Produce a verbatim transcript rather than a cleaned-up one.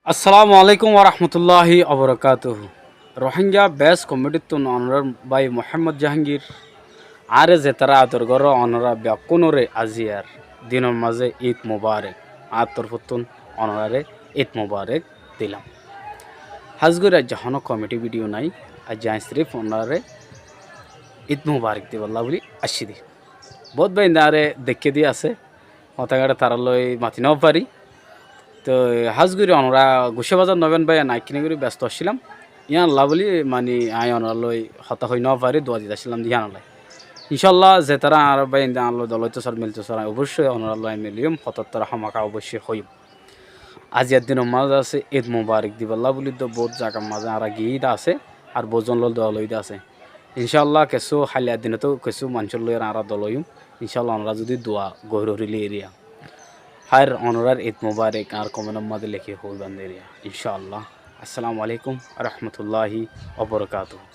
Assalamu alaikum warahmatulláhi wabarakátuhu. Rohingya best comedy ttún onorár bái Muhammad Jahangir. Añáre zetará ador goró onorá bekkúnoré aziyar dinor mazé Eid Mubarak. Añár torfóttun onoráre Eid Mubarak dilam. Hás gorí aijja honó comedy video nái, aijja añí sirif onoráre Eid Mubarak dibálla buli aiccí dé. Boóut bái añáre deikké dé asé, hotá gáñçe tará loi mati nofarí. Toi hás gorí onorá guccá bazar noben bái, añí ekkená gorí besto accílam. Yíanolla buli mani añí onorá loi hotá hoi nofarí, dua dito accílam dé yíanolla. Incálla zetará añár bái añár loi dol óito sar, milto sar, añí oboicce onorá loi miliyum, hotá tará hámaká oboicce hoiyum. Aziyar dinor mazé asé Eid Mubarak dibálla buli dé boóut zagar mazé añára giyí dé asé, ar boóut zon loi dol ói dé asé. Incálla kessú hailla dinot kessú maincór loi añára dol óiyum. Incálla onorá zudi dua gorí loi eriya. Háir onorár Eid Mubarak añár comment or mazé lekí hoibán dé eriya. Incálla. Assalamu alaikum warahmatulláhi wabarakátuhu.